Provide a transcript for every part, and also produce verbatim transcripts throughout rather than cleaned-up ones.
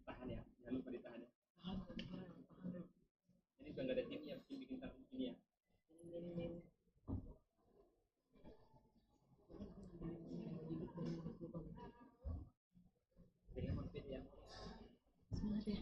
Tahan ya, jangan lupa ditahan ya. Ini udah nggak ada timnya, tim bikin takut gini ya. Semangat ya.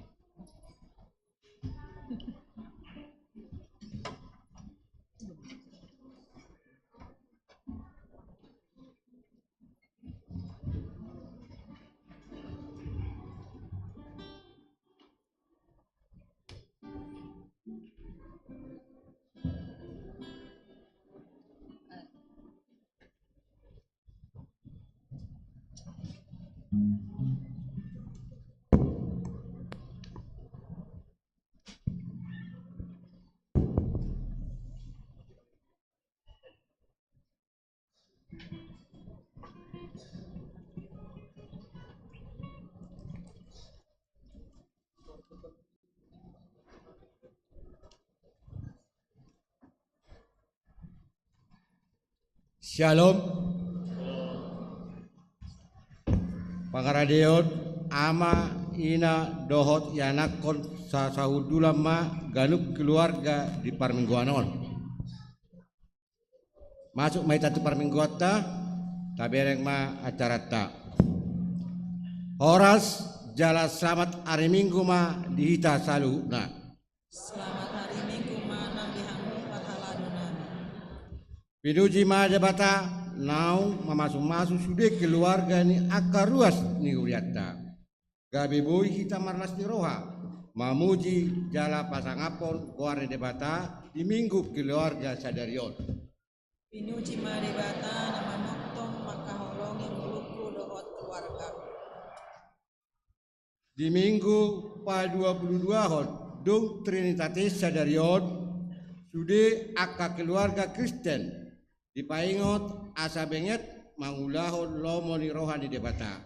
Syalom. Pangaradeon ama, ina dohot ianakhon sa-, sahundulan ma ganup keluarga di parmingguan on. Masuk ma hita tu parmingguanta, tabereng ma acaranta. Horas jala selamat ari Minggu ma di hita saluhutna. Selamat ari Minggu ma nang di hamu parhalado nami. Pinuji ma Debata, naung mamasumasu sude keluarga ni angka ruas ni hurianta. Gabe boi hita marlas ni roha, mamuji jala pasangaphon goar ni Debata di Minggu Keluarga sadari on. Pinuji ma Debata na manongtong mangkaholongi ngolungku dohot keluargaku. Di Minggu paduapuluduahon dung Trinitatis sadari on, sude angka keluarga Kristen dipaingot asa benget mangulahon lomo ni roha ni Debata.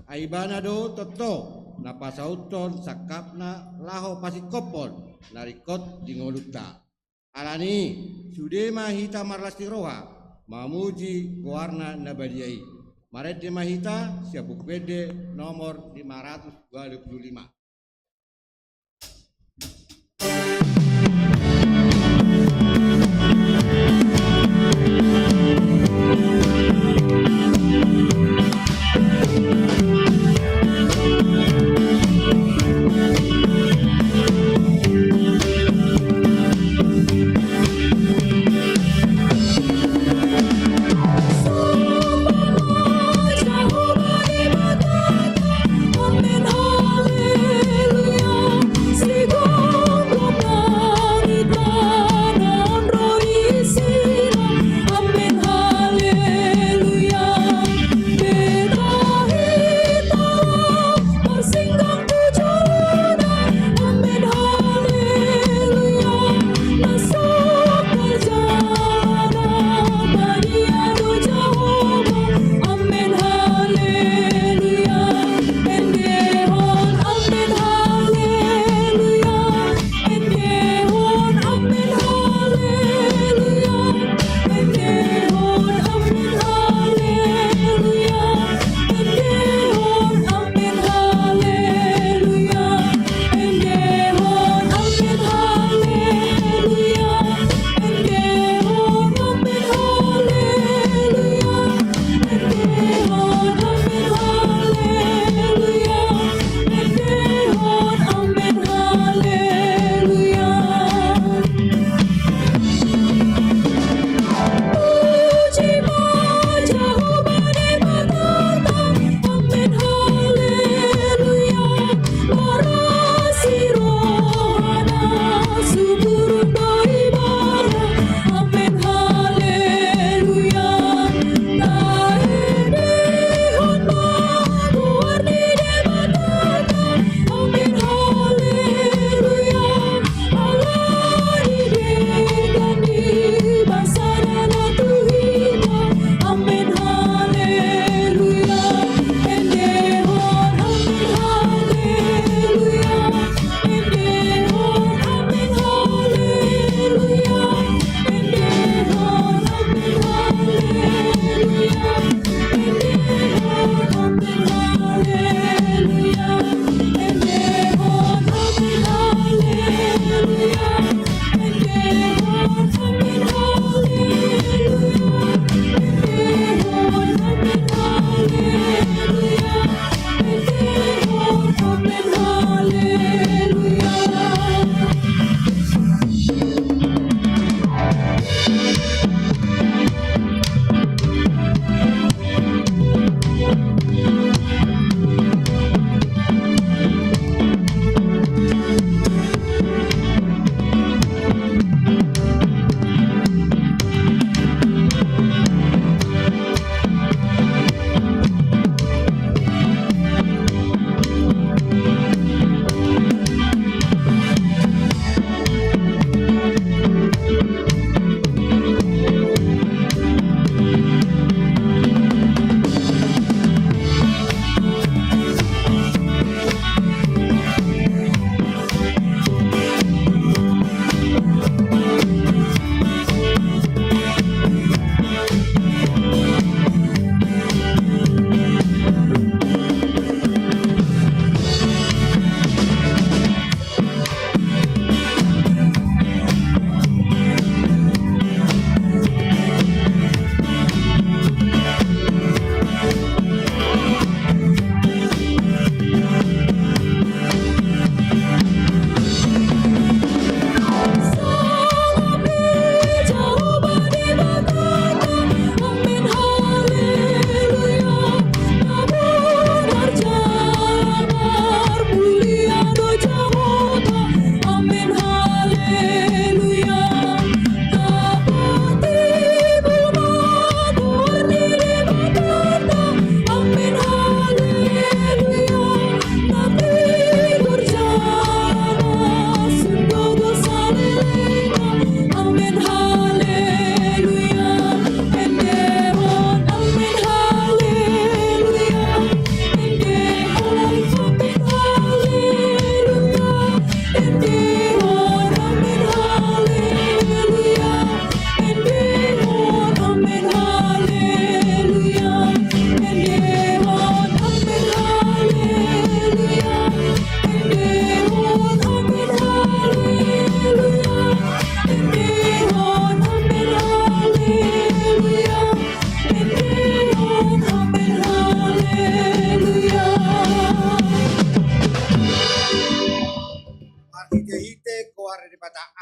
Ai Ibana do tontu na pasauthon sangkapna laho pasingkophon na ringkot di ngolunta. Alani i, sude ma hita marlas ni roha mamuji goarna na badia i. Marende ma hita sian Buku Ende nomor lima ratus dua puluh lima.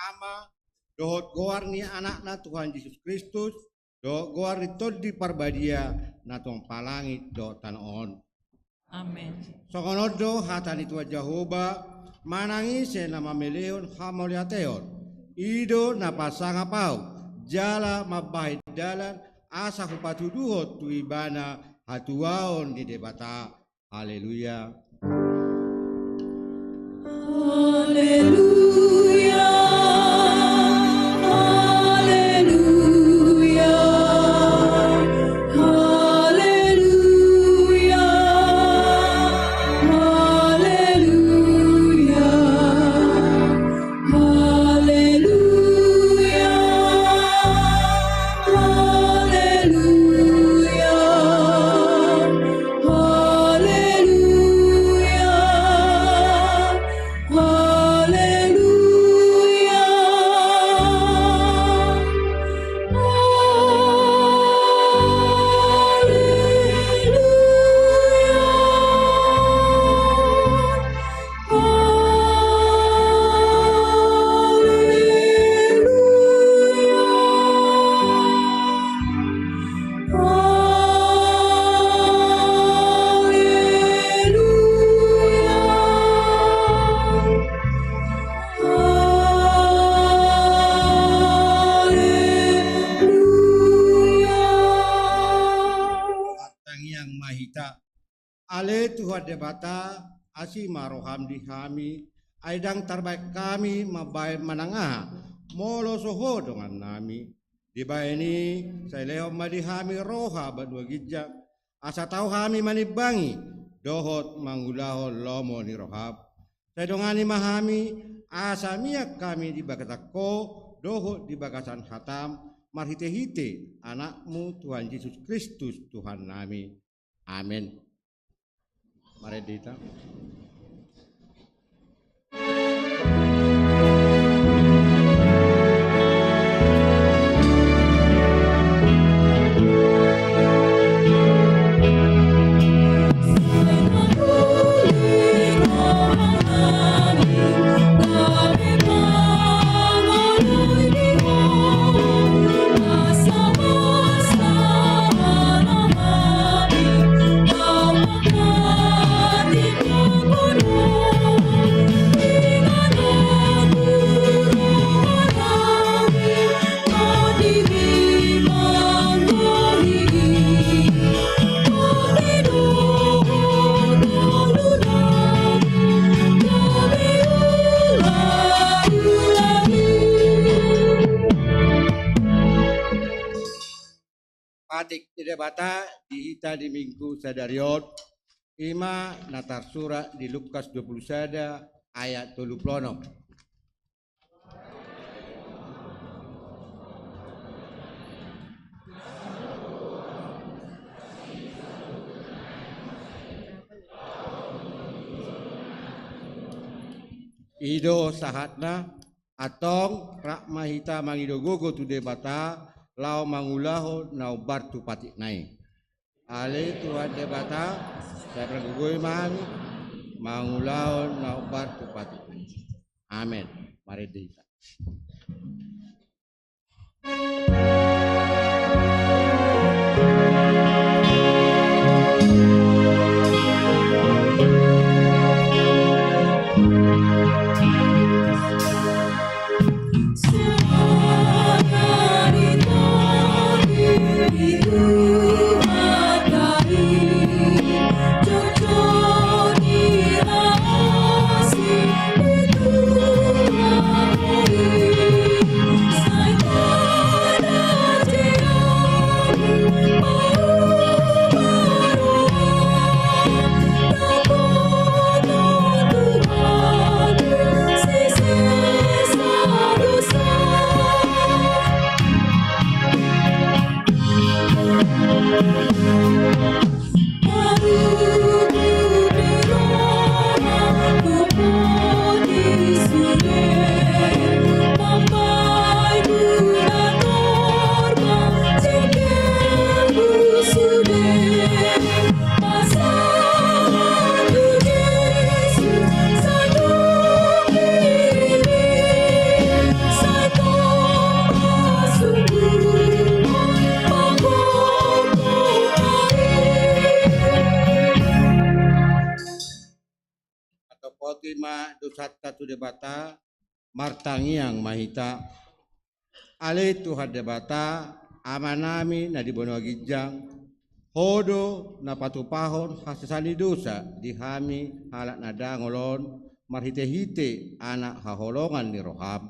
Ama, dohot goar ni Anakna Tuhan Jesus Kristus, dohot goar ni Tondi Parbadia, na tumompa langit dohot tano on. Amen. Songon on do hata ni Tuhan Jahowa, manang ise na mamelehon hamauliateon, i do na pasangap ahu, jala mambahen dalan, asa hupatuduhon tu ibana hatuaon ni Debata. Haleluya. Haleluya. Haleluya. Haleluya. Haleluya. Haleluya, haleluya, haleluya, haleluya. Haleluya. Haleluya. Haleluya. Martangiang ma hita. Ale Tuhan Debata, asi ma roham di hami, ai ndang tarbahen hami mambahen manang aha, molo so Ho dongannami. Dibahen i, sai lehon ma di hami roha banua ginjang, asa tau hami manimbangi dohot mangulahon lomo ni roham. Sai dongani ma hami, asa mian hami di bagasan Ho dohot di bagasan hatam, marhitehite Anakmu Tuhan Jesus Kristus Tuhannami. Amen. Marende hita. Patik ni Debata di hita di Minggu sadari on, i ma na tarsurat di Lukas dua pulu sada ayat tolu pulu onom. I do sahatna. Antong rap ma hita mangido gogo tu Debata, laho mangulahon na hombar tu patikna i. Ale Tuhan Debata, sai pargogoi ma hami mangulahon na hombar tu patikna i. Amen. Marende hita. dosanta tu Debata, martangiang ma hita. Ale Tuhan Debata, Amanami na di banua ginjang, Ho do na patupahon hasesaan ni dosa di hami halak na dangol on, marhitehite Anak haholongan ni roham.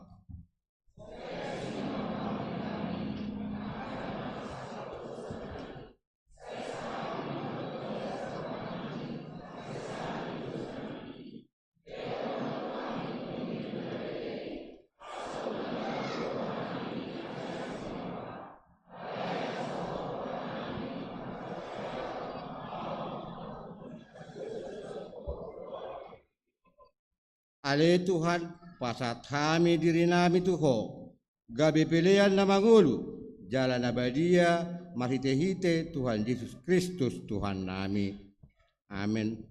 Ale Tuhan, pasahat hami dirinami tu Ho, gabe pelean na mangolu jala na badia, marhitehite Tuhan Jesus Kristus Tuhannami. Amen.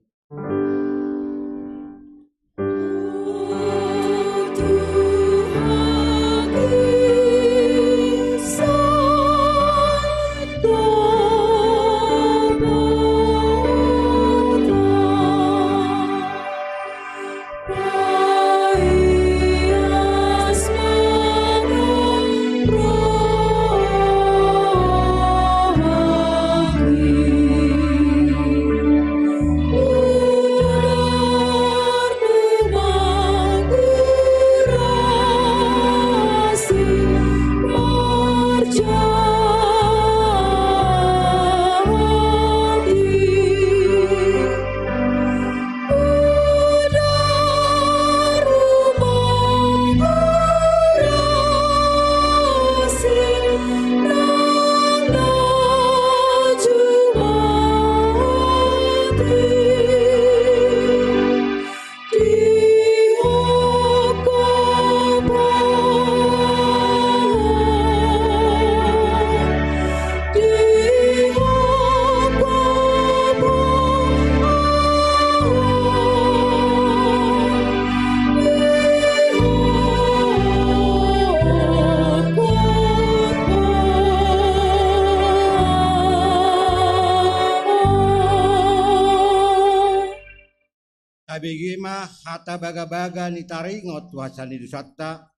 Tabege ma hata bagabaga ni taringot tu hasesaan ni dosanta.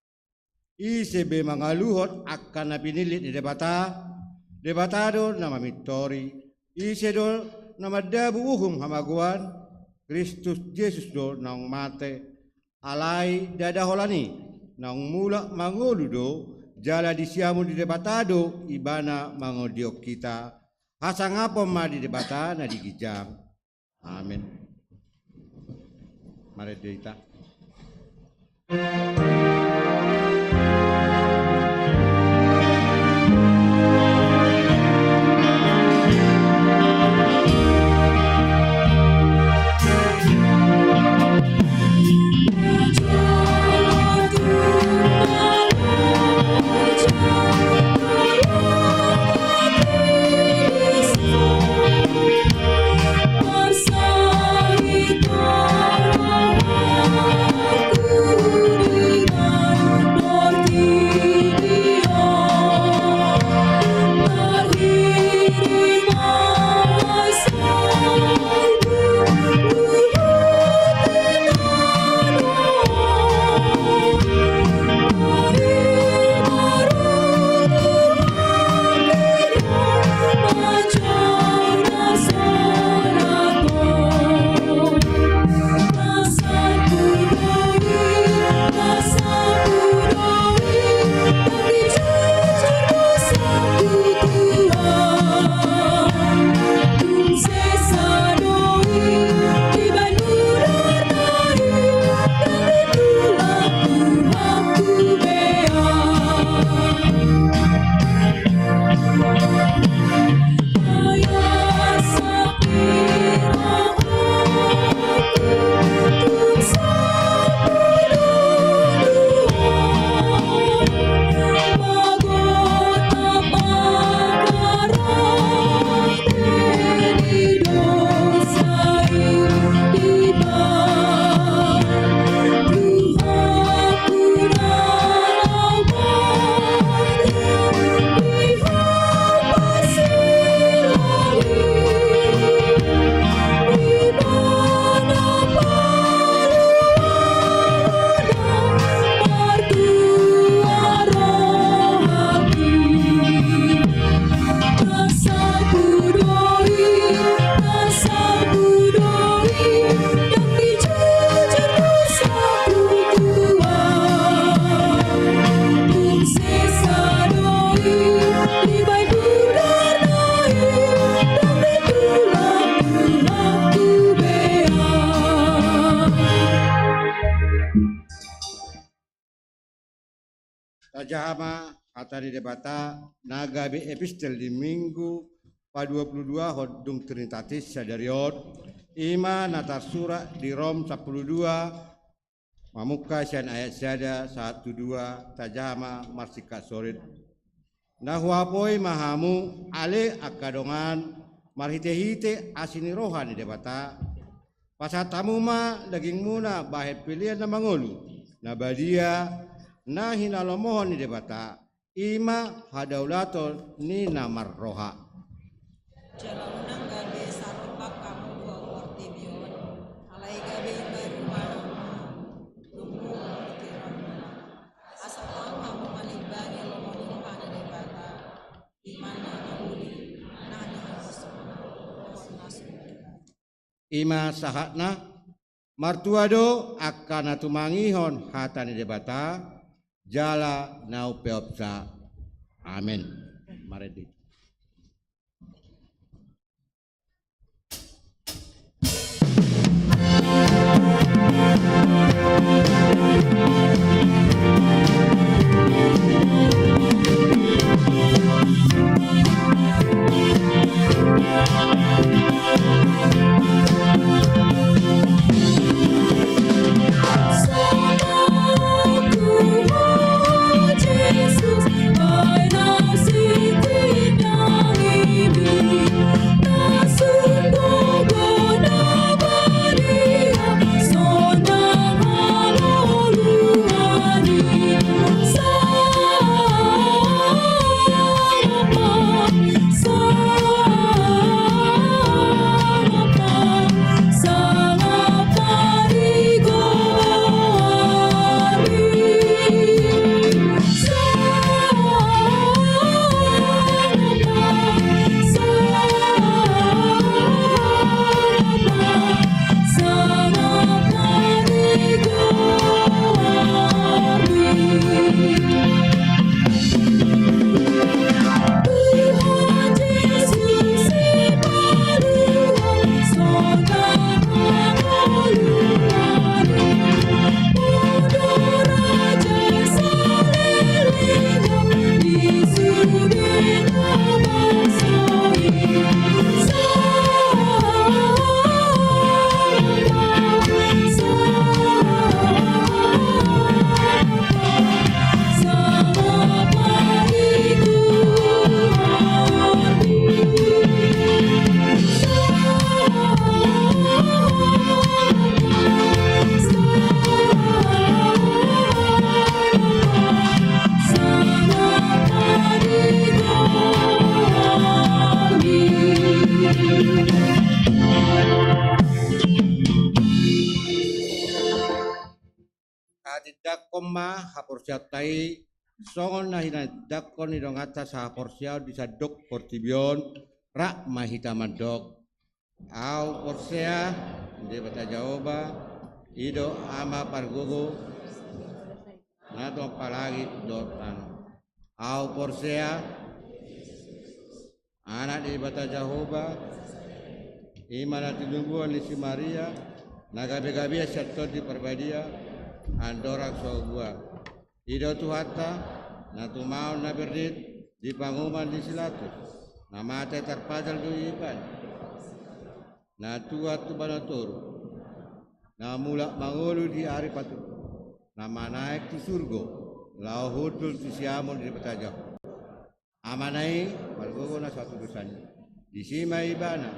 Ise be mangaluhon angka na pinillit ni Debata, Debata do na mamintori. Ise do na mandabu uhum hamagoan, Kristus Jesus do naung mate. Alai ndada holan i, naung mulak mangolu do, jala di siamun ni Debata do Ibana mangondihon hita. Hasangapon ma di Debata na di ginjang. Amen. Marende hita. Tajaha ma hata ni Debata na gabe epistel di Minggu paduapuluduahon dung Trinitatis sadari on, i ma na tarsurat di Rom sampulu dua, mamungka sian ayat sada sahat tu dua. Tajaha ma marsingkat sorin. Na huapoi ma hamu ale angka dongan, marhitehite asi ni roha ni Debata, pasahat hamu ma dagingmuna bahen pelean na mangolu, na badia, na hinalomohon ni Debata, i ma hadaulaton ni na marroha. Jala unang gabe saropak hamu tu portibi on, alai gabe imbaru ma hamu lombu pikiranmuna, asa tau hamu manimbangi lomo ni roha ni Debata, i ma na uli, na nihapusna dohot na sumurung. I ma sahatna. Martua do angka na tumangihon hata ni Debata jala na umpeopsa. Amen. Marende. Tatindangkon ma haporseaonta i, songon na hinatindangkon ni donganta sahaporseaon di sandok portibi on, rap ma hita mandok. Au porsea, Debata Jahowa, i do Ama pargogo, na tumompa langit dohot tano. Au porsea, Anak ni Debata Jahowa, i ma na tinubuan ni si Maria, na gabegabean sian Tondi Parbadia, andorang so bua. I do Tuhanta, na tumaon na berdit, di panguhuman ni si Pilatus, na mate tarpajal do ibana, na tuat tu banua toru, na mulak mangolu di ari patolu, na manaek tu surgo, laho hundul tu siamun ni Debata Jahowa. Amana i, pargogo na so hatudosan i. Disi ma ibana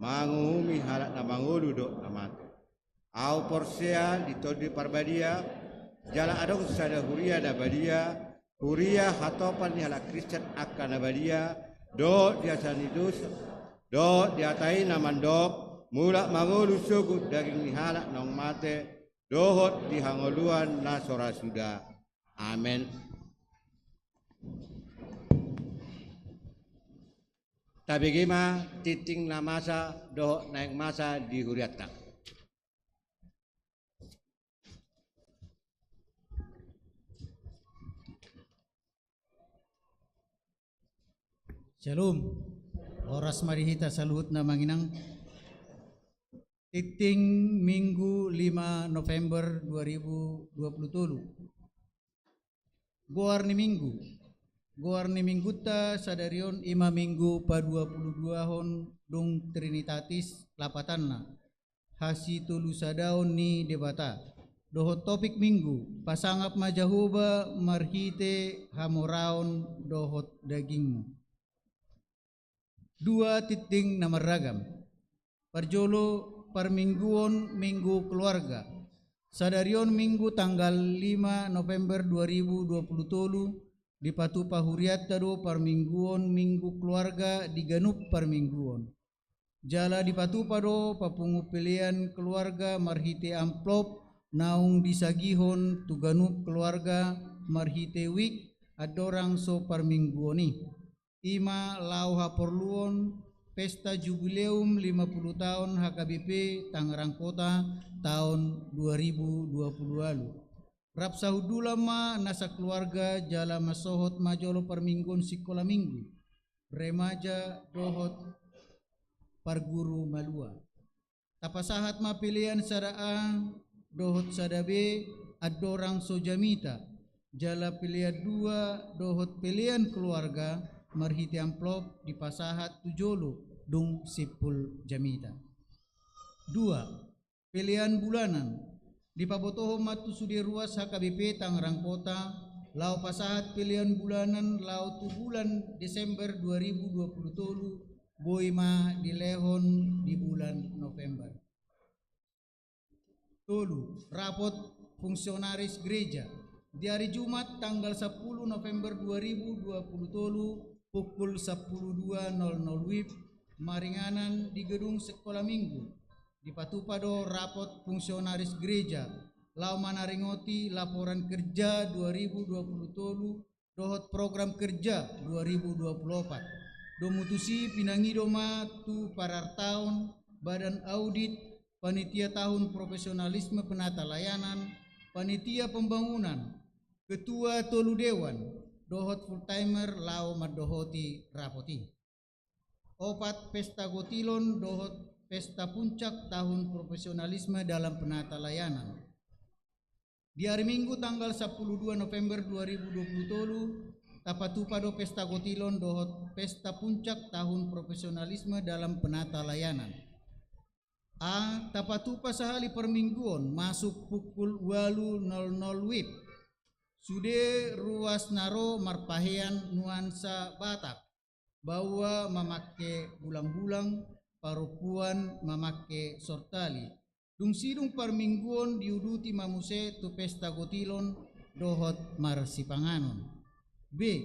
manguhumi halak na mangolu dohot na mate. Au porsea di Tondi Parbadia, jala adong sada huria na badia, huria hatopan ni halak Kristen angka na badia, dohot di hasesaan ni dosa, dohot di hata i na mandok, mulak mangolu sogot daging ni halak naung mate, dohot di hangoluan na so ra suda. Amen. Tabege ma tingting na masa dohot naeng masa di hurianta. Shalom. Horas ma di hita saluhutna amang inang. Tingting Minggu lima November dua ribu dua puluh tolu. Goar ni minggu. Goar ni minggunta sadari on i ma minggu paduapuluduahon dung Trinitatis lapatanna, hasitolusadaon ni Debata. Dohot topik minggu: Pasangap ma Jahowa marhite hamoraon dohot dagingmu. Dua tinting na marragam. Parjolo, parmingguon minggu keluarga. Sadari on minggu tanggal lima November dua ribu dua puluh tolu, dipatupa hurianta do parmingguon minggu keluarga di ganup parmingguon. Jala dipatupa do papungu pelean keluarga marhite amplop naung disagihon tu ganup keluarga marhite wik andorang so parmingguon i. I ma laho haporluon pesta jubileum lima puluh taon H K B P Tangerang Kota taon dua ribu dua puluh ualu. Rap sahundulan ma na sakeluarga jala mansohot ma jolo parmingguon sikola minggu, remaja dohot parguru malua. Tapasahat ma pelean sada A dohot sada B andorang so jamita, jala pelean dua dohot pelean keluarga marhite amplop dipasahat tu jolo dung simpul jamita. Dua, pelean bulanan. Dipabotohon ma tu sude ruas H K B P Tangerang Kota laho pasahat pelean bulanan laho tu bulan Desember dua ribu dua puluh tolu, boi ma dilehon di bulan November. Tolu, rapot fungsionaris gereja. Di ari Jumat tanggal sampulu November dua ribu dua puluh tolu, pukul sampulu dua nol nol wib, maringanan di gedung sekolah minggu. Dipatupa do rapot fungsionaris gereja laho manaringoti laporan kerja dua ribu dua puluh tolu dohot program kerja dua ribu dua puluh opat. Domu tusi pinangido ma tu parartaon, badan audit, panitia tahun profesionalisme penata layanan, panitia pembangunan, ketua tolu dewan, dohot full timer laho mandohoti rapot i. Opat, pesta gotilon dohot pesta puncak tahun profesionalisme dalam penata layanan. Di ari Minggu tanggal sampulu dua November dua ribu dua puluh tolu, tapatupa do pesta gotilon dohot pesta puncak tahun profesionalisme dalam penata layanan. A, tapatupa sahali parmingguon masuk pukul ualu nol nol wib. Sude ruas na ro marpahean nuansa Batak, baoa mamangke bulang-bulang, parompuan mamangke sortali. Dung sidung parmingguon diuduti ma muse tu pesta gotilon dohot marsipanganon. B,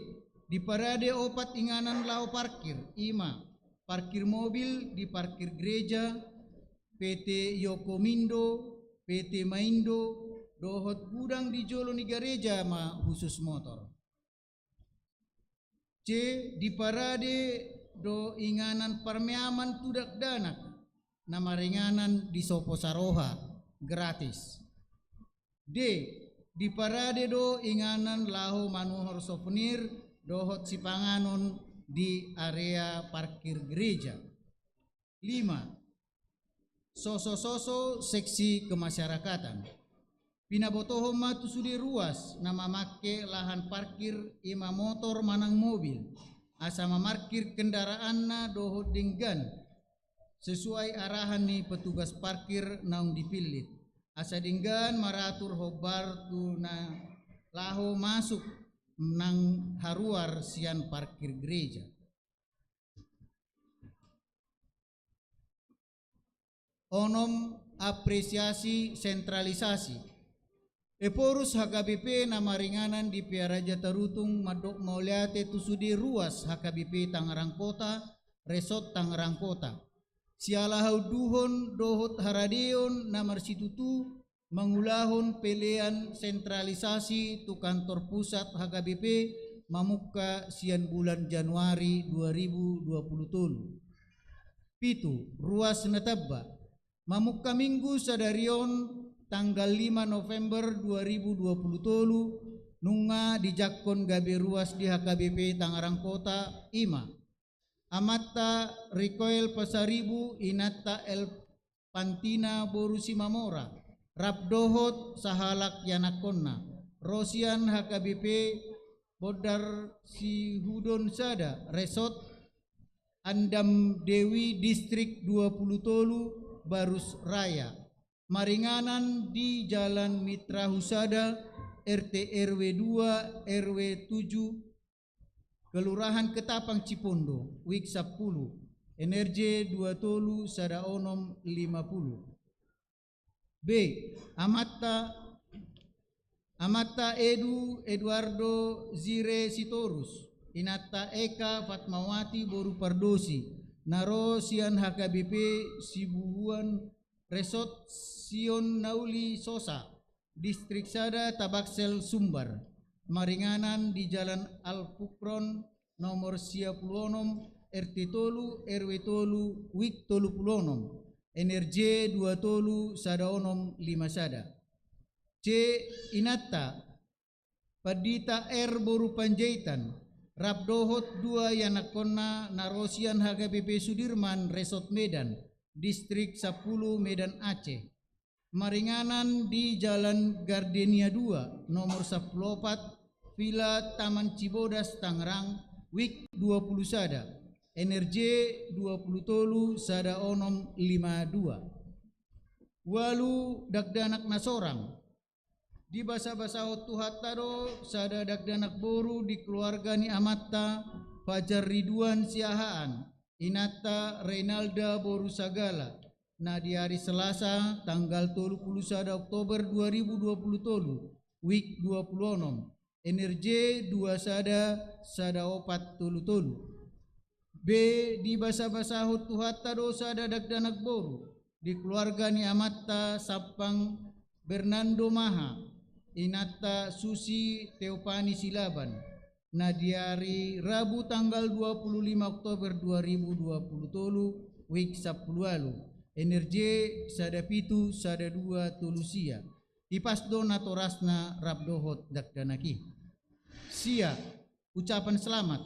diparade opat inganan laho parkir, i ma parkir mobil di parkir gereja, P T Yokomindo, P T Maindo, dohot gudang di jolo ni gareja ma husus motor. C, diparade do inganan parmeaman tu dakdanak na maringanan di Sopo Saroha, gratis. D, diparade do inganan laho manuhor souvenir dohot sipanganon di area parkir gereja. Lima, soso-soso seksi kemasyarakatan. Pinabotohon ma tu sude ruas na mamangke lahan parkir, i ma motor manang mobil, asa mamarkir kendaraanna dohot denggan sesuai arahan ni petugas parkir naung dipillit, asa denggan maratur hombar tu na laho masuk nang haruar sian parkir gereja. Onom, apresiasi sentralisasi. Ephorus H K B P na maringanan di Pearaja Tarutung mandok mauliate tu sude ruas H K B P Tangerang Kota, Resort Tangerang Kota, siala haunduhon dohot haradeon na marsitutu mangulahon pelean sentralisasi tu kantor pusat H K B P mamungka sian bulan Januari dua ribu dua puluh tolu. Pitu, ruas na tamba. Mamungka Minggu sadari on tanggal lima November dua ribu dua puluh tolu, nunga dijangkon gabe ruas di H K B P Tangerang Kota, i ma amanta Rikoel Pasaribu, inanta El Pantina boru Simamora, rap dohot sahalak ianakkonna, ro sian H K B P Bondar Sihudon sada, Resort Andam Dewi, Distrik dua puluh tolu, Barus Raya. Maringanan di Jalan Mitrahu sada, R T R W dua, R W tujuh, Kelurahan Ketapang Cipondo, wijk sampulu, N R J dua tolu sada onom lima pulu. B. Amanta, Amanta Edu Eduardo Zire Sitorus, Inanta Eka Fatmawati boru Pardosi, na ro sian H K B P Sibubuan, Resort Sion Nauli Sosa, Distrik sada, Tabaksel, Sumbar. Maringanan di Jalan Al Furqon nomor sia pulu onom, R T tolu, R W tolu, wijk tolu pulu onom, N R J dua tolu sada onom lima sada. C. Inanta Pandita R boru Panjaitan, rap dohot dua ianakkonna, na ro sian H K B P Sudirman, Resort Medan, Distrik sampulu, Medan Aceh. Maringanan di Jalan Gardenia dua, nomor sampulu opat, Villa Taman Cibodas, Tangerang, wijk dua pulu sada, N R J dua pulu tolu sada onom lima dua. Ualu, dakdanak na sorang. Dibasabasahon Tuhanta do sada dakdanak boru di keluarga ni amanta, Fajar Ridwan Siahaan, inanta Reinalda boru Sagala, na di ari Selasa tanggal tolu pulu sada Oktober dua ribu dua pulu tolu, wijk dua pulu onom, N R J dua sada sada opat tolu tolu. B. Dibasabasahon Tuhanta do sada dakdanak boru di keluarga ni amanta Sampang Bernardo Maha, inanta Susi Teopani Silaban, na di ari Rabu tanggal dua pulu lima Oktober dua ribu dua pulu tolu, wijk sampulu ualu, N R J sada pitu sada dua tolu sia. Hipas do natorasna rap dohot dakdanak i. Sia. Ucapan selamat.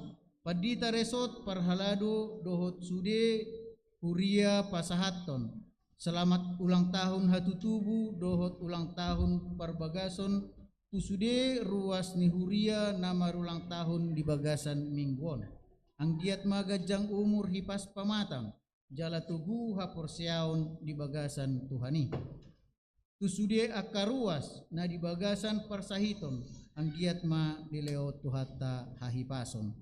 Pandita Resort, parhalado dohot sude huria pasahathon selamat ulang tahun hatutubu dohot ulang tahun parbagason tu sude ruas ni huria na marulang tahun di bagasan minggu on. Anggiat ma ganjang umur, hipas pamatang, jala togu haporseaon di bagasan Tuhan i. Tu sude angka ruas na di bagasan parsahiton, anggiat ma dilehon Tuhanta hahipason.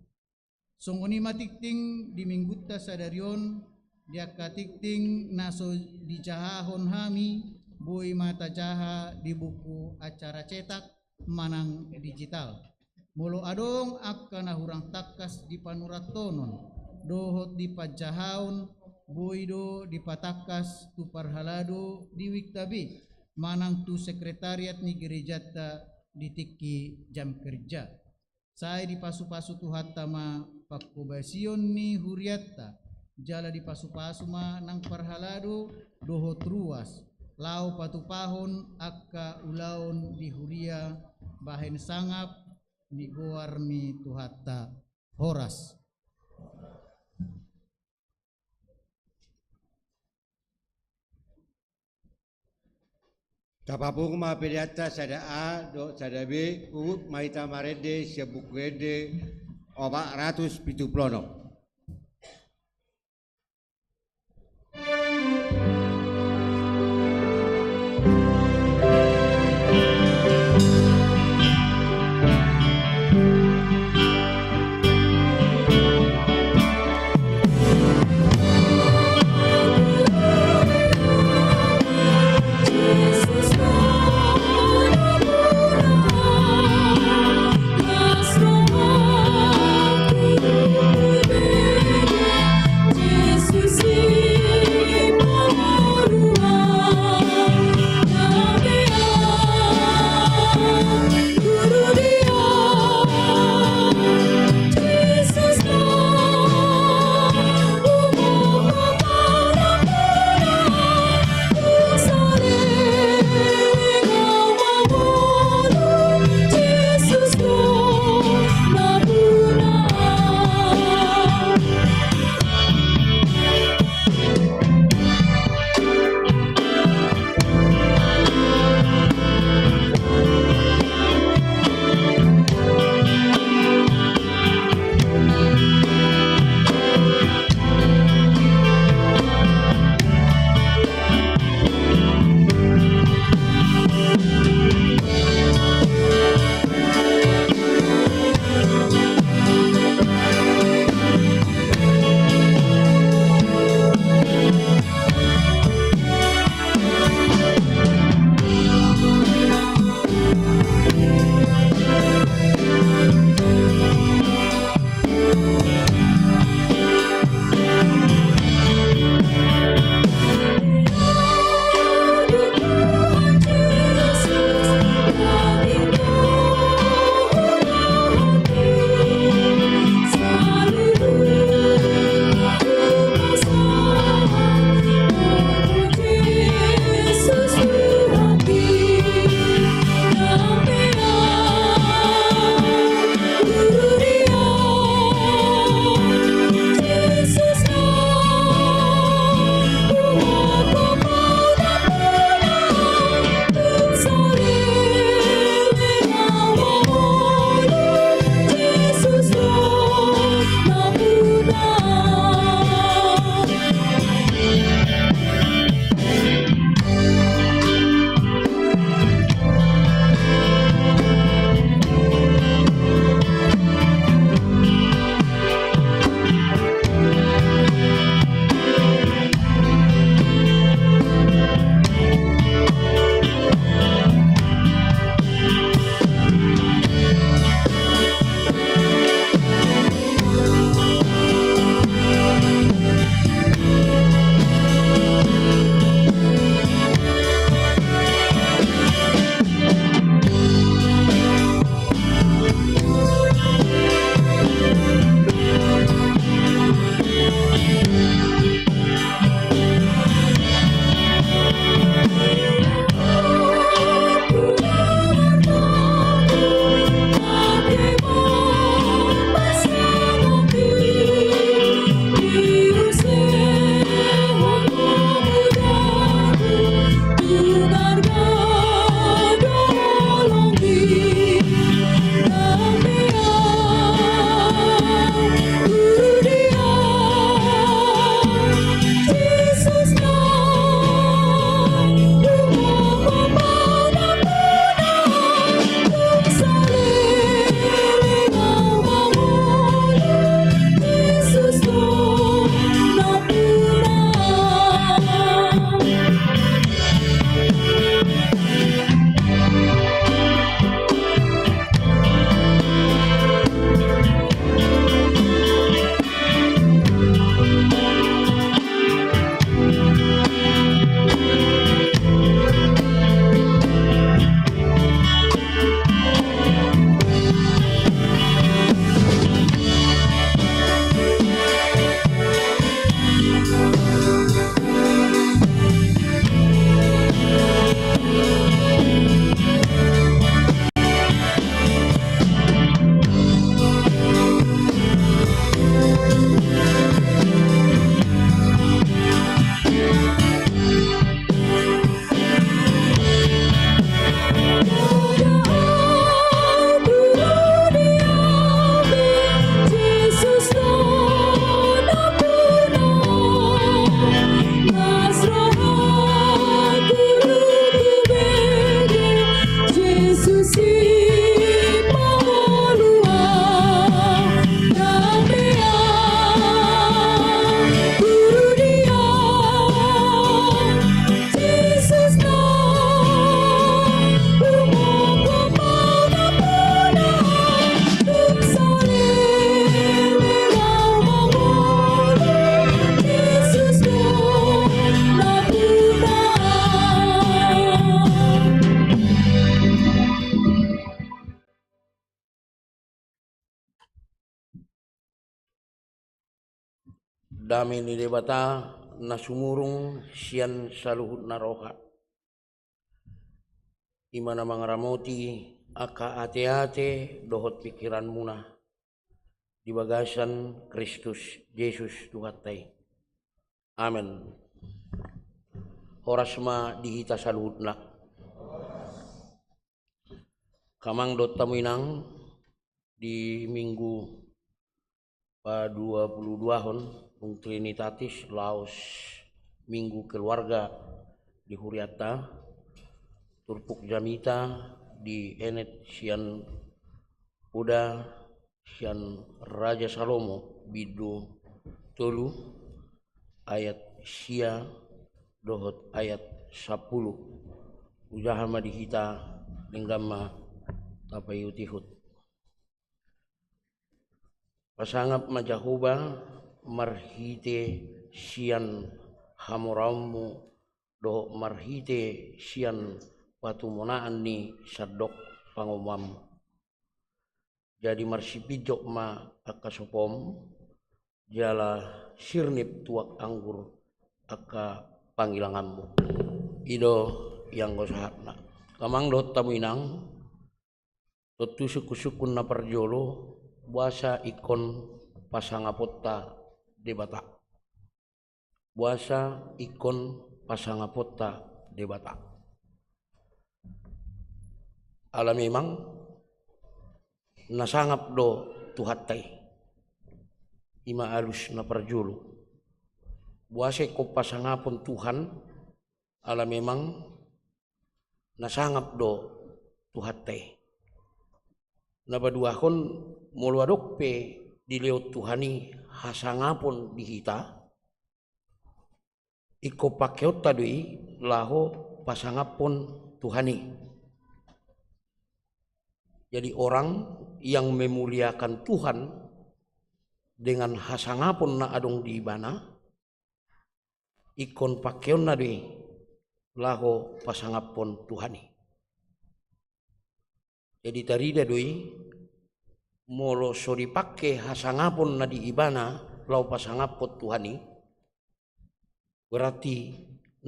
Songon i ma tingting di minggunta sadari on, di angka tingting na so dijahahon hami, boi ma tajaha di buku acara cetak manang digital. Molo adong angka na hurang tangkas di panurathonon dohot di panjahaon, boi do dipatangkas tu parhalado di wijk ta be manang tu sekretariat ni gerejanta di tingki jam kerja. Sai dipasupasu Tuhanta ma panghobasion ni hurianta, jala dipasupasu ma nang parhalado dohot ruas, laho patupahon angka ulaon di huria bahen sangap ni goar ni Tuhanta. Horas. Tapapungu ma peleanta sada A dohot sada B, huhut ma hita marende sian Buku Ende opat ratus pitu pulu onom. Dame ni Debata na sumurung sian saluhut na roha, i ma na mangaramoti angka ateate dohot pingkiranmuna di bagasan Kristus Jesus Tuhanta i. Amen. Horas ma di hita saluhutna. Angka amang dohot hamu inang, di Minggu pa dua puluh dua on, dung Trinitatis, laos Minggu Keluarga di hurianta, turpuk jamita dienet sian poda sian Raja Salomo bindu tolu, ayat sia dohot ayat sampulu. Hujaha ma di hita, denggan ma tapaihutihut. Pasangap ma Jahowa marhite sian hamoraonmu dohot marhite sian patumonaan ni sandok pangomoanmu. Jadi marsipinjot ma angka sopom, jala sirnip tuak anggur angka pangilanganmu. I do ianggo sahatna. Angka amang dohot hamu inang, tontu sungkunsungkun na parjolo, boasa ingkon pasangaponta Debata? Boasa ingkon pasangaponta Debata? Ala memang na sangap do Tuhanta i. I ma alus na parjolo. Boasa ingkon pasangapon Tuhan? Ala memang na sangap do Tuhanta i. Na paduahon, molo adong pe dilehon Tuhan i hasangapon di hita, ingkon pakeonta do i laho pasangaphon Tuhan i. Jadi orang yang memuliakan Tuhan dengan hasangapon na adong di ibana, ingkon pakeonna do i laho pasangaphon Tuhan i. Jadi tarida do i, molo so dipake hasangapon na di ibana laho pasangaphon Tuhan i, berarti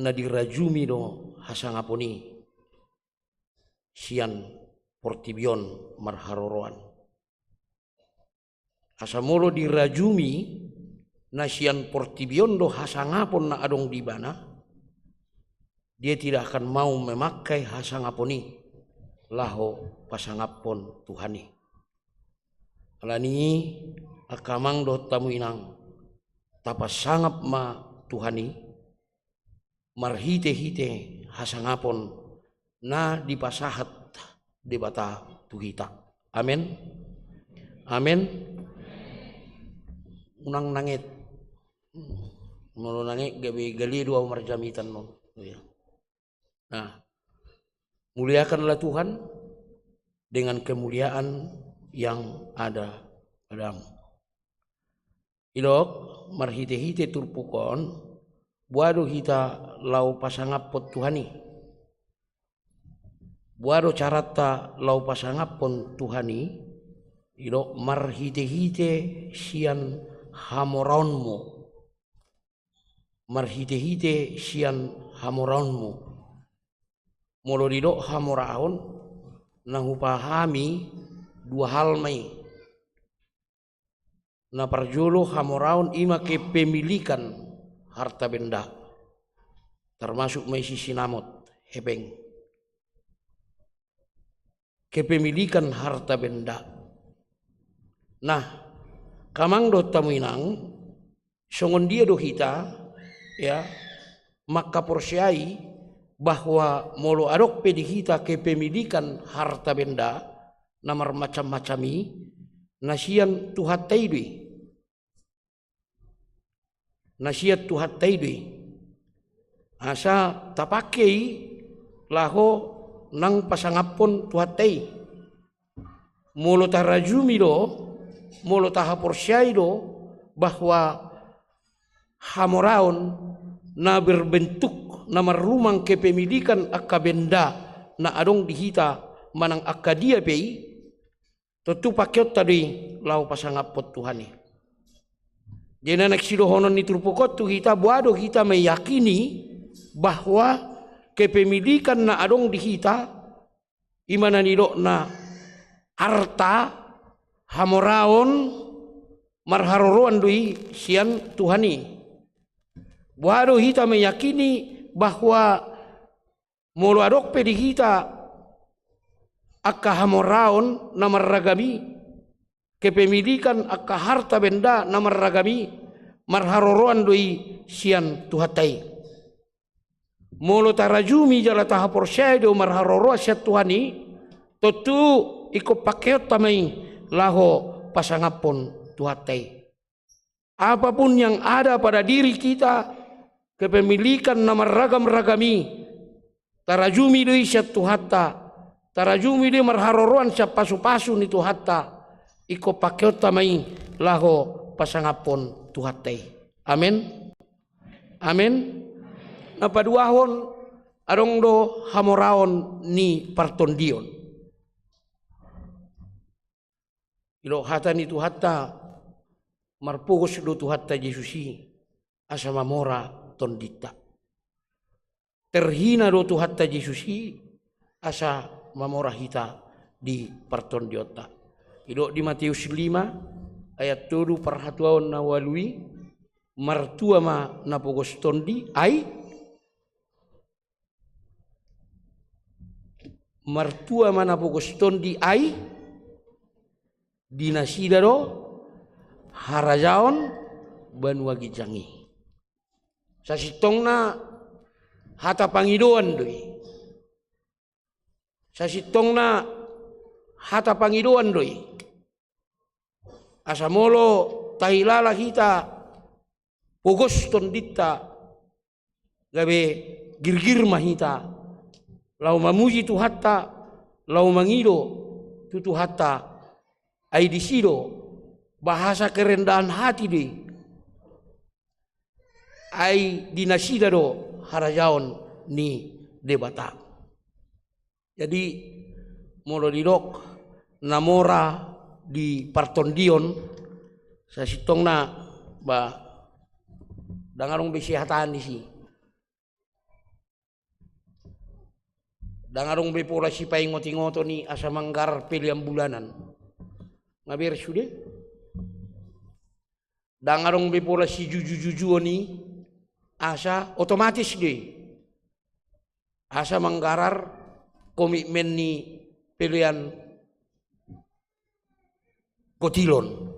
na dirajumi do hasangapon i sian portibi on marharoroan. Asa molo dirajumi na sian portibi on do hasangapon na adong di ibana, dia tidak akan mau memakai hasangapon i laho pasangaphon Tuhan i. Alani i, angka amang dohot hamu inang, tapasangap ma Tuhan i marhitehite hasangapon na dipasahat Debata tu hita. Amen. Amen. Unang nanget. Molo nanget gabe gale do ahu marjamita on. Iya. Nah, muliakanlah Tuhan dengan kemuliaan yang ada padamu. Didok, marhitehite turpuk on, boha do hita laho pasangaphon Tuhan i? Boha do caranta laho pasangaphon Tuhan i? Didok, marhitehite sian hamoraonmu. Marhitehite sian hamoraonmu. Molo didok hamoraon, na hupahami dua hal ma i. Na parjolo, hamoraon i ma kepemilikan harta benda, termasuk ma i si sinamot, hepeng. Kepemilikan harta benda. Nah, angka amang dohot hamu inang, songon dia do hita, ya, mangkaporseai bahwa molo adong pe di hita kepemilikan harta benda na marmacam-macam i, na sian Tuhanta i do i. Na sian Tuhanta i do i. Asa tapake i laho nang pasangaphon Tuhanta i. Molo tarajumi do, molo tahaporseai do bahwa hamoraon na berbentuk, na marrumang kepemilikan angka benda na adong di hita manang angka dia pe i, tontu pakeonta do i laho pasangaphon Tuhan i. Jadi na naeng sidohonon ni turpuk on tu hita, boha do hita meyakini bahwa kepemilikan na adong di hita, i ma na nidokna arta, hamoraon, marharoroan do i sian Tuhan i. Boha do hita meyakini bahwa molo adong pe di hita angka hamoraon na marragam i, kepemilikan angka harta benda na marragam i, marharoroan do i sian Tuhanta i. Molo tarajumi jala tahaporseai do marharoroan sian Tuhan i, tontu ingkon pangkeonta ma i laho pasangaphon Tuhanta i. Apapun yang ada pada diri kita, kepemilikan na marragam-ragam i, tarajumi do i sian Tuhanta, tarajumi do i marharoroan sian pasu-pasu ni Tuhanta, ingkon pangkeonta ma i laho pasangaphon Tuhanta i. Amen. Amen. Na paduahon, adong do hamoraon ni partondion. Didok hata ni Tuhanta, marpogos do Tuhanta Jesus i asa mamora tondinta. Terhina do Tuhanta Jesus i asa mamora hita di partondionta. Didok di Mateus lima ayat tolu, parhatuaon na ualu i, martua ma na pogos tondi, ai martua ma na pogos tondi, ai di nasida do harajaon banua ginjang i. Sasintongna hata pangidoan do i. Sasintongna hata pangidoan do i. Asa molo tahilala hita pogos tondinta, gabe girgir ma hita laho mamuji Tuhanta, laho mangido tu Tuhanta. Ai disi do, bahasa kerendahan hati do i. Ai di nasida do harajaon ni Debata. Jadi, molo didok na mora di partondion, sasintongna, ba, ndang adong be sihataan disi. Ndang adong be pola sipaingot-ingoton i asa manggarar pelean bulanan. Nga beres sude? Ndang adong be pola sijuju-jujuon i, asa otomatis do i. Asa manggarar komitmen ni pelean kotilon.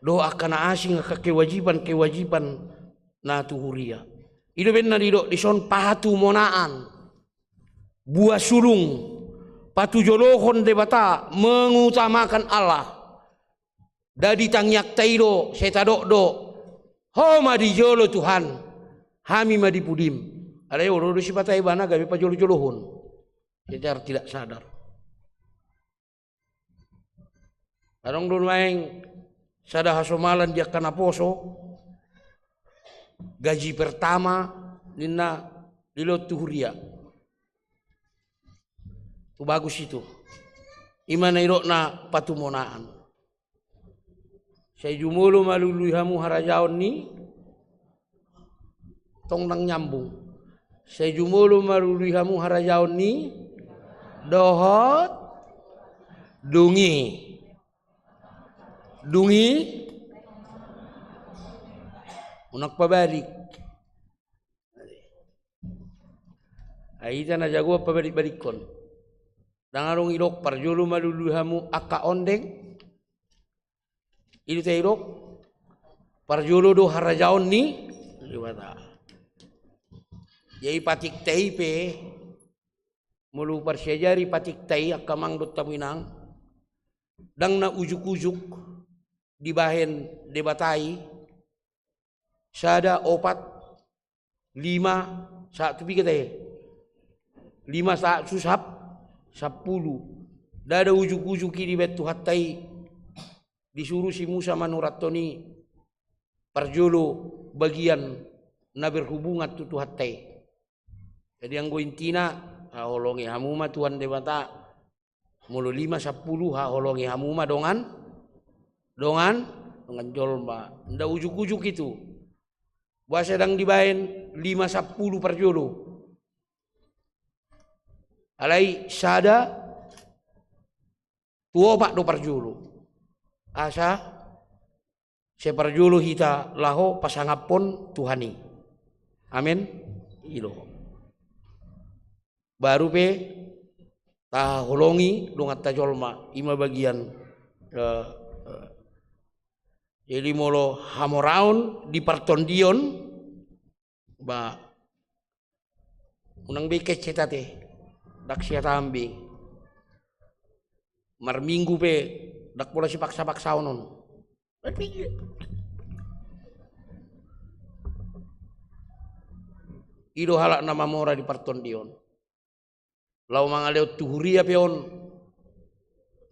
Dohot angka na asing, angka kewajiban-kewajiban na tu huria. I do umbahen na didok dison patumonaan. Buah sulung, patujolohon Debata, mengutamakan Allah. Ndada tangiangta i do, sai tadok do, ho ma di jolo Tuhan, hami ma di pudim. Alai olo do sipata ibana gabe pajolo-jolohon secara tidak sadar. Adong do nuaeng sada hasomalan di angka naposo, gaji pertama ninna, dilehon tu huria. Tu bagus itu. I ma na nidokna patumonaan. Sai jumolo ma lului hamu harajaon ni, tong ndang nyambung. Sai jumolo ma lului hamu harajaon ni, dohot, dung i. Dung i. Unang pabalik. Ai hita na jagoan pabalik-balikkon. Ndang adong didok parjolo ma lului hamu angka ondeng. I do hita didok parjolo do harajaon ni Debata. Jadi patikta i pe, molo huparsiajari patikta i angka amang dohot hamu inang, ndang na ujuk-ujuk dibahen Debata i, sada, opat, lima, sahat tu piga tahe? Lima sahat tu sap-, sampulu. Ndada ujuk-ujuk i dibahen Tuhanta i, disuru si Musa manurathon i parjolo bagian na berhubungan tu Tuhanta i. Jadi anggo intina, haholongi hamu ma Tuhan Debata, molo lima sampulu, haholongi hamu ma dongan, dongan Dongan jolma, nda ujuk-ujuk itu. Boasa ndang dibaen lima sampulu parjolo? Alai sada tu opat do parjolo. Asa sai parjolo hita laho pasangaphon Tuhan i. Amen. I do. Baru pe taholongi donganta jolma, i ma bagian, eh, eh. Jadi molo hamoraon di partondion, ba, unang be kecet ate, ndang siataan be. Marminggu pe ndang pola sipaksa-paksaon on. I do halak na mamora di partondion. Laho mangalehon tu huria pe on,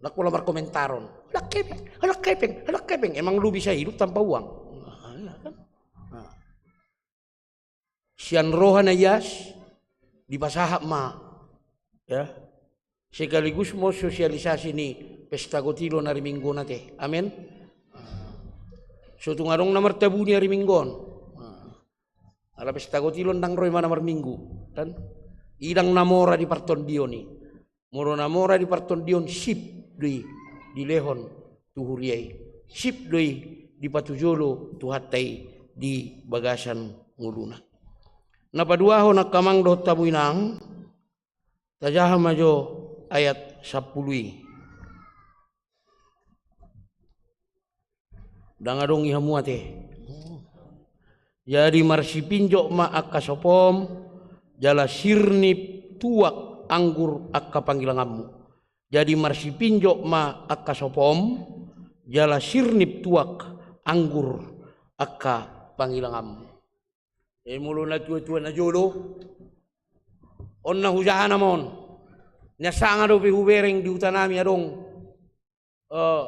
ndang pola markomentaron. Halak hepeng, halak hepeng, halak hepeng. Emang lu bisa hidup tanpa uang? Nah, iya kan? Nah. Sian roha na ias, dipasahat ma, ya. Sekaligus ma sosialisasi ni pesta gotilo na ari Minggu on ate. Amen. So tung adong na martabuni ari Minggu on. Ala pesta gotilo ndang ro imana marminggu, kan? I ndang na mora di partondion i. Molo na mora di partondion, sip do i dilehon tu huria i. Sip do i dipatujolo Tuhanta i di bagasan ngoluna. Na paduahon angka amang dohot hamu inang, tajaha ma jo ayat sampulu i. Ndang adong i hamu ate. Jadi marsipinjot ma angka sopom, jala sirnip tuak anggur angka pangilanganmu. Jadi marsipinjot ma angka sopom, jala sirnip tuak anggur angka pangilanganmu. Jadi molo na tua-tua na jolo, on na hujaha nama on. Nian sanga dope hubereng di huta nami adong. Eh,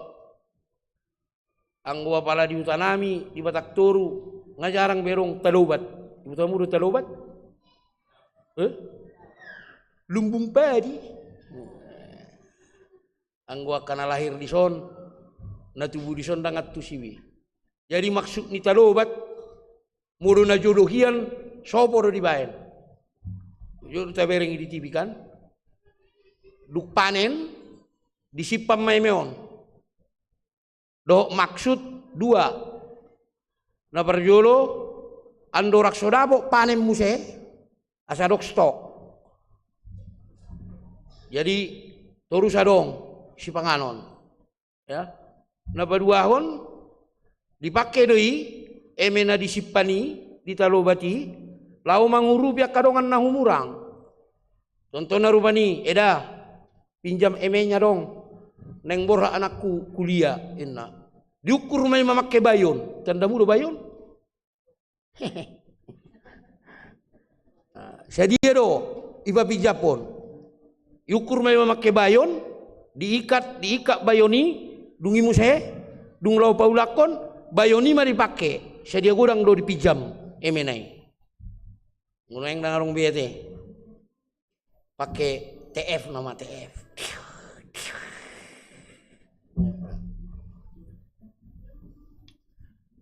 anggo apala di huta nami, di Batak Toru, nga jarang be adong talobat. Di huta hamu do talobat? Eh? Lumbung padi. Anggo angka na lahir dison, na tubu dison ndang antusi be. Jadi maksud ni talobat, molo na jolo hian, sopo do dibaen. Jolo tabereng i di T V kan. Dung panen, disimpan ma eme on. Dohot maksud dua. Na parjolo, andorang so dapot panen muse, asa dok stok. Jadi, torus adong sipanganon. Ya. Na paduahon, dipake do i, eme na disimpan i, di talobat i, laho mangurupi angka dongan na humurang. Contohna rupani, eda, pinjam emenya dong, naeng borhat anakku kuliah, inna. Diukur ma i mamake bayon, tandamu do bayon? Sadia do ipapinjamhon. Iukur ma i mamake bayon, diikat, diikat bayon i, dung i muse, dung laho paulakhon, bayon i ma dipake, sadia godang do dipinjam emena i. Molo naeng ndang adong be ate. Pake T F nama, T F.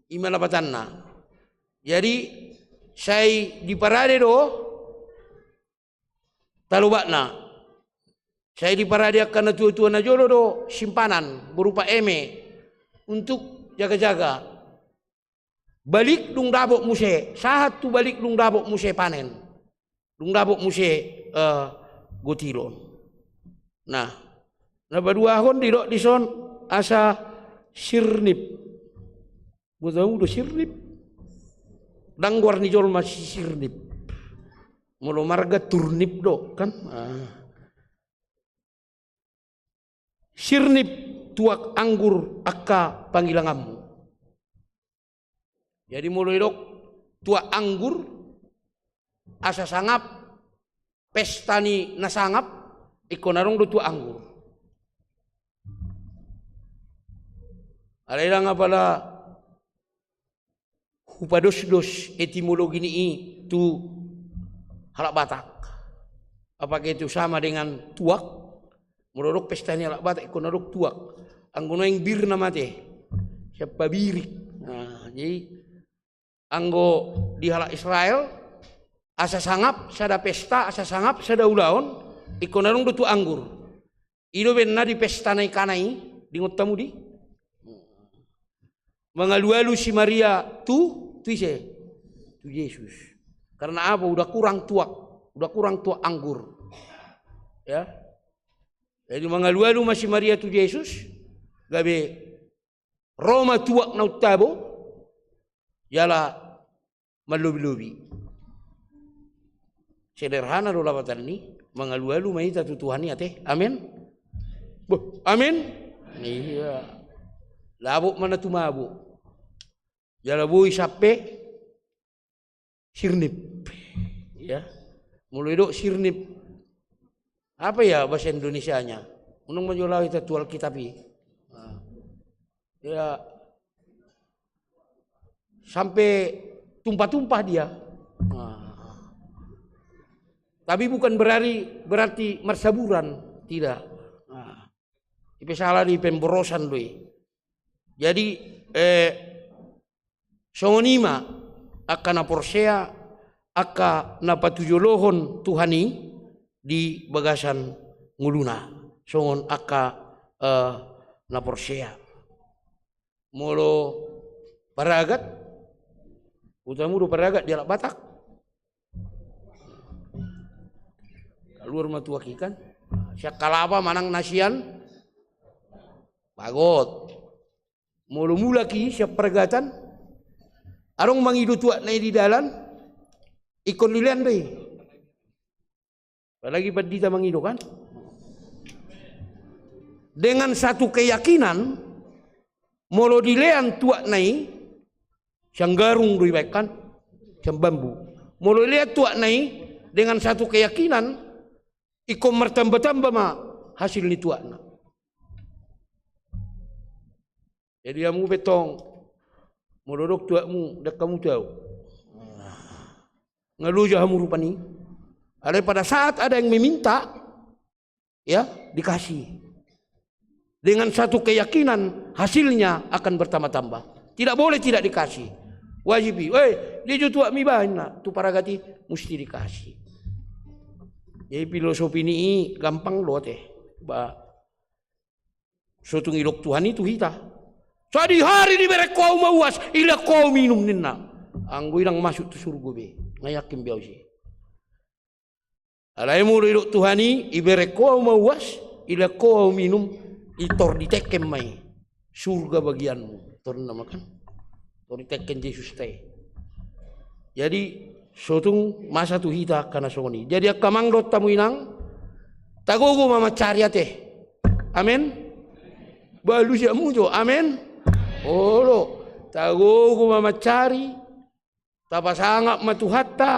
I ma lapatanna. Jadi, sai diparade do talobatna. Sai diparade angka na tua-tua na jolo do simpanan berupa eme untuk jaga-jaga. Balik dung dapot muse, sahat tu balik dung dapot muse panen. Dung dapot muse, eh, gotilon. Nah, na paduahon didok dison asa sirnip. Boto hamu do sirnip? Ndang goar ni jolma si sirnip. Molo marga turnip do, kan? Ah. Sirnip tuak anggur angka pangilanganmu. Jadi molo idok tuak anggur, asa sangap, pesta ni na sangap, ingkon adong do tuak anggur. Alai ndang apala hupadosdos etimologi ni i tu halak Batak. Apakah itu sama dengan tuak? Molo dok pesta ni halak Batak, ingkon adong tuak. Anggo nuaeng bir nama ate. Sian pabirik. Nah, jadi anggo di halak Israel, asa sangap sada pesta, asa sangap sada ulaon, ingkon adong do tuak anggur. I do umbahen na di pesta na i Kana i, diingot hamu di? Mangalualu si Maria tu, tu ise? Tu Jesus. Karena apa? Udah kurang tuak, udah kurang tuak anggur. Ya. Jadi mangalualu ma si Maria tu Jesus, gabe ro ma tuak na untabo, jala manlobi-lobi. Sederhana do lapatan ni, mangalualu ma hita tu Tuhan i ate. Amen. Boh, amen. Iya. Labot ma na tumabo. Jala boi sampe sirnip. Ya. Molo didok sirnip. Apa ya bahasa Indonesianya? Unang ma jolo hita tu Alkitab i. Nah. Ya. Sampe tumpah-tumpah dia. Nah. Tapi bukan berarti, berarti marsaburan, tidak. Nah. Ipe sala di pemborosan do i. Jadi, eh, songon i ma angka na porsea, angka na patujolohon Tuhan i di bagasan ngoluna. Songon angka, eh, na porsea. Molo paragat, huta hamu do paragat di halak Batak. Kaluar ma tuak i kan. Sian Kalapa manang na sian Bagot. Molo mulak i sian paragatan, adong mangido tuak na i di dalan, ingkon dilean do i. Apalagi pandita mangido kan. Dengan satu keyakinan, molo dilean tuak na i, sian garung do ibaen kan, sian bambu. Molo dilean tuak na i, dengan satu keyakinan, ingkon martamba-tamba ma hasil ni tuakna. Jadi hamu pe tong, molo didok tuakmu, dang hamu tau. Nga loja hamu rupani. Alai pada saat ada yang meminta, ya, dikasih. Dengan satu keyakinan, hasilnya akan bertambah-tambah. Tidak boleh tidak dikasih. Wajib i. Eh, dia jo tuakmi bahen na, tu paragat i, musti dikasih. Jadi filosofi ni i gampang do ate. Ba, so tung didok Tuhan i tu hita. Sadihari dibereng ho ahu ma uas, dilean ho ahu minum ninna. Anggo i dang masuk tu surgo be. Nga yakin be ahu ise. Alai molo didok Tuhan i, dibereng ho ahu ma uas, dilean ho ahu minum, i tor ditengken ma i. Surga bagianmu. Tor ninna ma kan. Tor ditengken Jesus te. Jadi, so tung masa tu hita angka na songon i. Jadi angka amang dohot hamu inang, tagogo ma mansari ate. Amen. Balu sian mujo. Amen. Olo. Tagogo ma mansari. Tapasangap ma Tuhanta.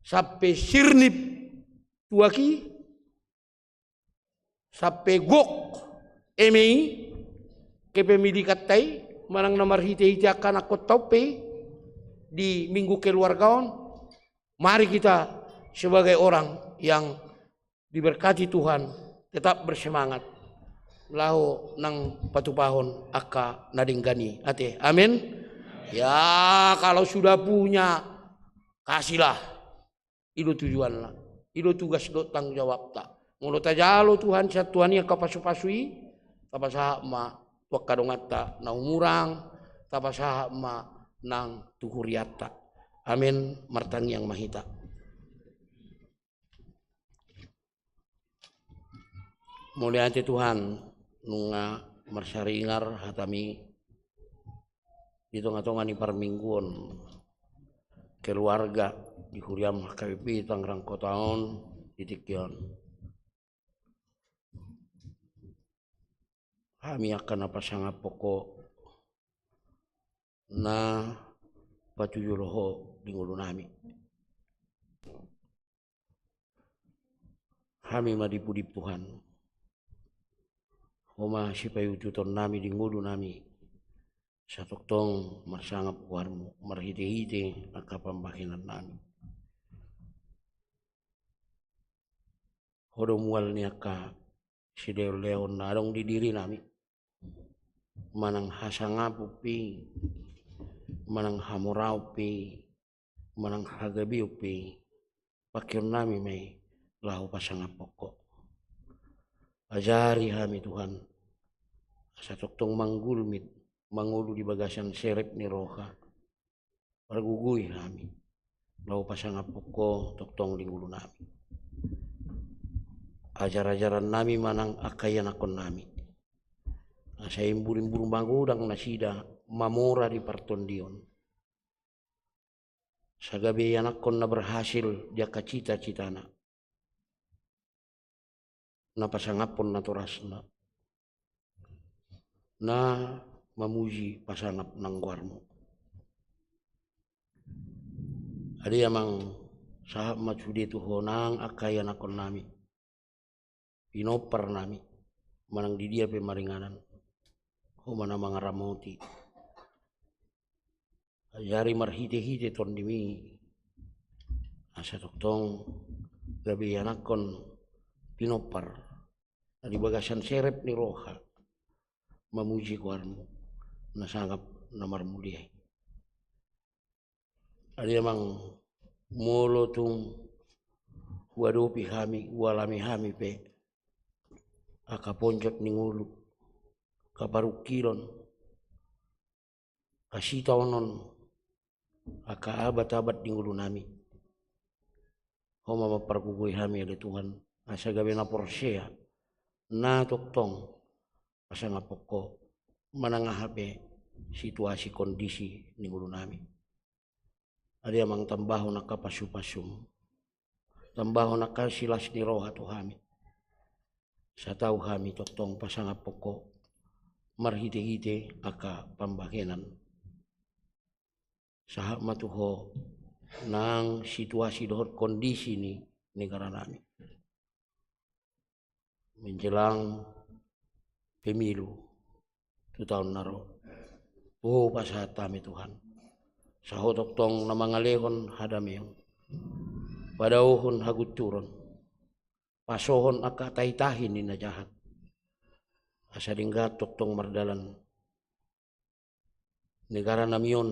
Sampe sirnip tuak i. Sampe gok eme i, kepemilikanta i, manang na marhite-hite angka anakkonta on pe i, di Minggu Keluarga on, mari kita sebagai orang yang diberkati Tuhan, tetap bersemangat. Laho nang patupahon angka na denggan i. Ate, amin. Ya, kalau sudah punya, kasihlah. I do tujuanna, i do tugas dohot tanggung jawabta. Molo tajalo Tuhan sian Tuhan i angka pasu-pasu i, tapasahat ma tu angka donganta na umurang, tapasahat ma nang tu hurianta. Amen. Martangiang ma hita. Mauliate Tuhan, nunga marsaringar hatami di tonga-tonga ni parmingguon keluarga di huriam H K B P Tangerang Kota on di tingki on. Hami angka na pasangaphon ho na patujolo ho di ngolunami. Hami ma dipudip Tuhan. Ho ma sipaihutihutonnami di ngolunami. Satongtong marsangap goarmu marhite-hite angka pambahenannami. Ho do mual ni angka sileonleon na adong di dirinami. manang hasangapon pe, manang hamoraon pe, manang hagabeon pe, pakeonnami ma i laho pasangaphon Ho. Ajari hami Tuhan, asa tongtong manggulmit mangolu di bagasan serep ni roha. Pargogoi hami laho pasangaphon Ho tongtong di ngolunami. Ajar-ajarannami manang angka ianakkonnami, asa imbur-imbur magodang nasida mamora di partondion. Asa gabe ianakkon na berhasil di angka cita-citana, na pasangaphon natorasna, na mamuji pasangap nang goarMu. Adi Amang, sahat ma sude tu Ho nang angka ianakkonnami, pinomparnami, manang di dia pe maringanan, Ho ma na mangaramoti. Ajari marhite-hite TondiMi, asa tongtong gabe ianakkon, pinompar, na di bagasan serep ni roha mamuji goarMu na sangap na marmulia i. Adi Amang, molo tung huadopi hami, hualami hami pe angka ponjot ni ngolu, angka parungkilon, angka sitaonon, angka abat-abat di ngolunami, Ho ma mampargogoi hami ale Tuhan, asa gabe na porsea, na tongtong pasangaphon Ho, manang aha pe situasi kondisi ni ngolunami. Adi Amang, tambahon angka pasu-pasuM, tambahon angka silas ni roha tu hami, asa tau hami tongtong pasangaphon Ho marhite-hite angka pambahenan. Sahat ma tu Ho nang situasi dohot kondisi ni negaranami menjelang pemilu tu taon na ro. Ho pasahat hami Tuhan, asa Ho tongtong na mangalehon hadameon, padaohon hagunturon, pasohon angka tahi-tahi ni na jahat, asa denggan tongtong mardalan negaranami on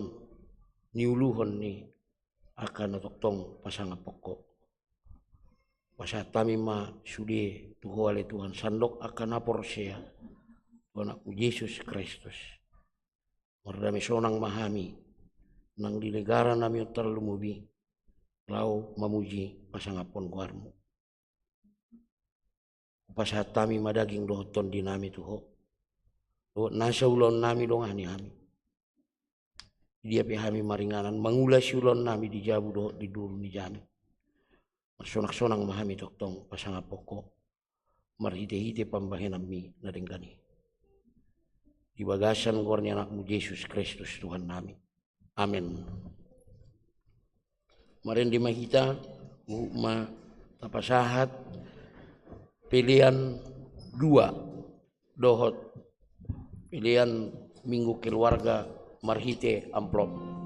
niuluhon ni angka na tongtong pasangaphon Ho. Pasahat hami ma sude tu Ho ale Tuhan, sandok angka na porsea tu AnakMu Jesus Kristus. Mardame sonang ma hami nang di negaranami on tarlumobi laho mamuji pasangaphon goarMu. Hupasahat hami ma daging dohot tondinami tu Ho, dohot nasa ulaonnami dongani hami. Di dia pe hami maringanan, mangula siulaonnami di jabu dohot di duru ni jami, marsonang-sonang ma hami tongtong pasangaphon Ho marhite-hite pambahenanMi na denggan i. Di bagasan goar ni AnakMu Jesus Kristus Tuhannami. Amen. Marende ma hita, huhut ma tapasahat pelean dua dohot pelean Minggu Keluarga marhite amplop.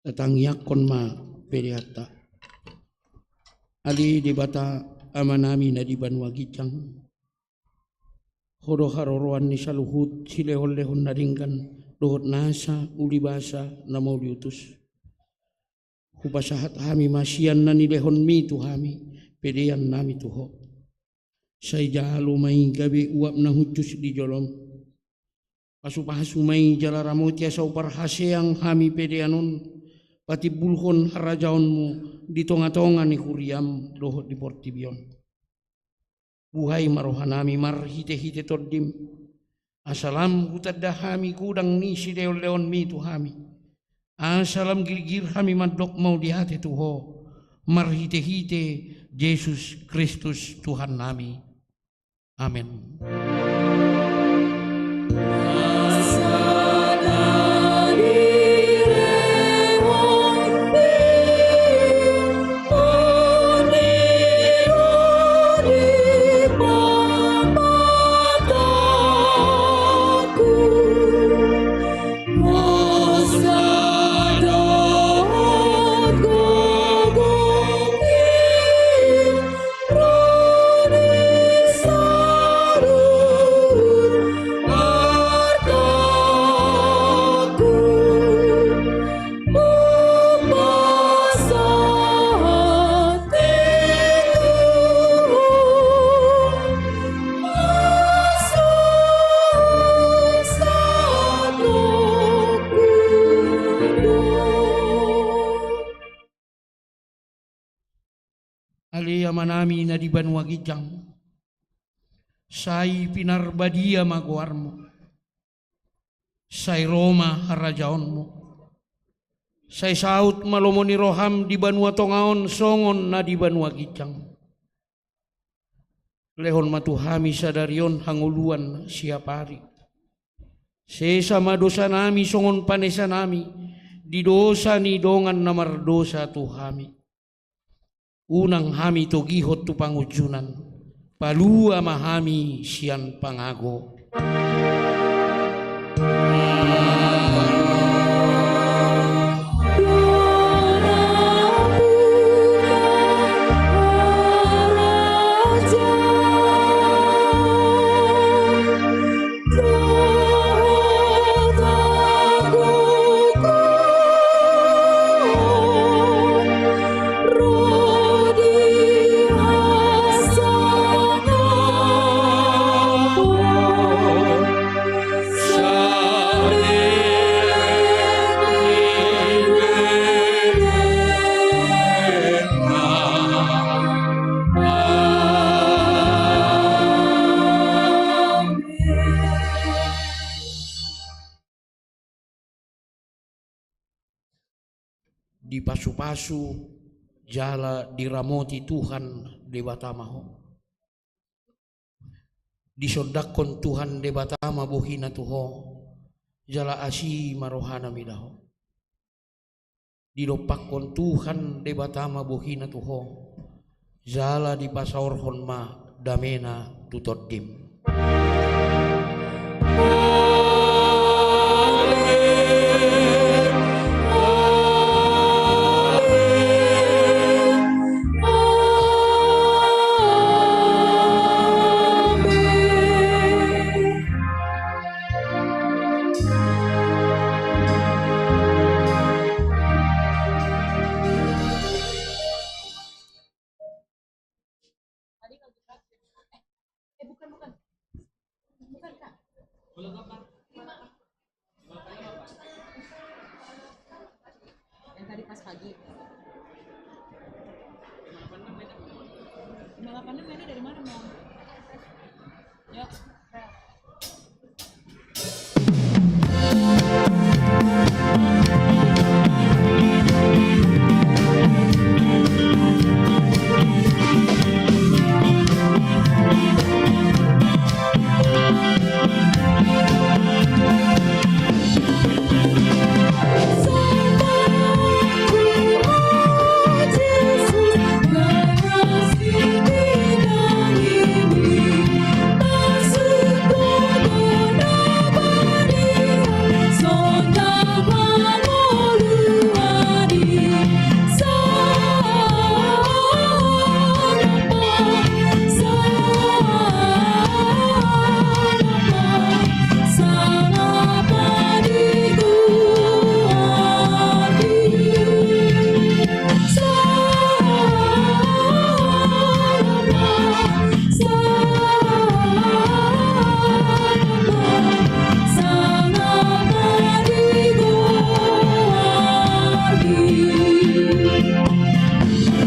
Tatangiangkon ma peleanta. Ale Debata Amanami na di banua ginjang, Ho do haroroan ni saluhut silehonlehon na denggan dohot nasa ulibasa na mauliutus. Hupasahat hami ma sian na nilehonmi tu hami pelean nami tu Ho. Sai jalo ma i gabe uap na hushus di jolom. Pasupasu ma i jala ramoti asa huparhaseang hami pelean on, patimbulhon harajaonmu di tongatonga ni huriam dohot di portibi on. Buhai ma rohanami marhitehite Tondim, asa lam hutanda hami godang ni silehonlehonmi tu hami, asa lam girgir hami mandok mauliate tu Ho, marhitehite Jesus Kristus Tuhannami. Amen. Ale Amanami na di banua ginjang, sai pinarbadia ma goarmu. Sai ro ma harajaonmu. Sai saut ma lomo ni roham di banua tonga on songon na di banua ginjang. Lehon ma tu hami sadari on hangoluan siap ari. Sesa ma dosanami songon panesanami di dosa ni dongan na mardosa tu hami. Unang hami togihon tu pangunjunan, palua ma hami sian pangago. Dipasupasu jala diramoti Tuhan Debata ma ho. Disondangkon Tuhan Debata ma bohina tu ho, jala asi ma rohana mida ho. Didompakkon Tuhan Debata ma bohina tu ho, jala dipasaorhon ma damena tu tondim. Yang tadi pas pagi. Lima delapan enam mainnya dari mana, Bang?